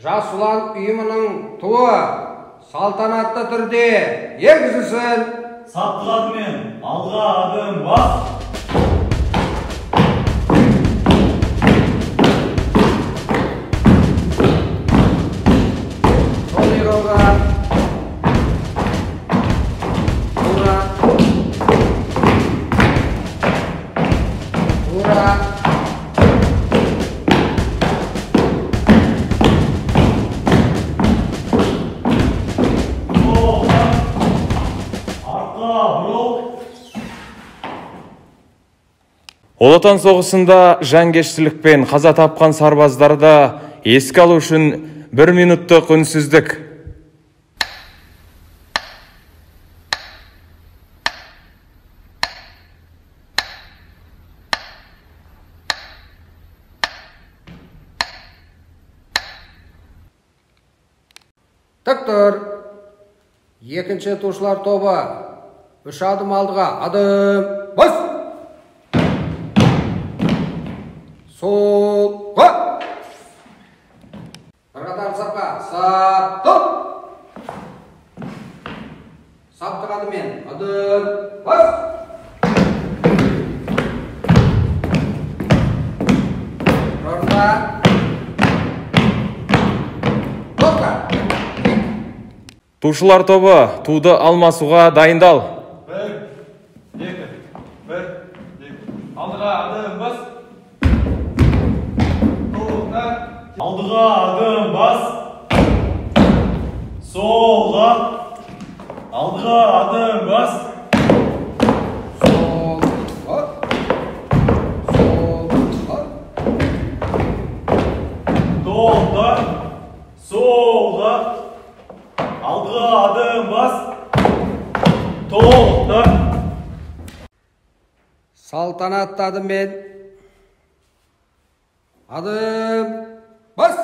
Жас ұлан ұйымының туы салтанатты түрде енгізілсін. Саптық адыммен алға адым бас. Сол ироға. Тура. Тура. Ұлы Отан соғысында жанкештілікпен қаза тапқан сарбаздарды еске алу үшін бір минуттық үнсіздік. Тік тұр. Екінші тушылар тобы. 3 адым алдыға. Адым. Бас. Солға. Бір қатар сапқа. Сап. Топ. Саптық адыммен. Адым. Бас. Орында. Тоқта. Тушылар тобы туды алмасуға дайындал. 1, 2, 1, 2. Алдыға адым бас. Тоқта. Алдыға адым бас. Солға. Алдыға адым бас. Солға. Солға. Тоқта. Солға. Алдыға адым бас. Тоқта. Салтанатты адыммен. Адым бас.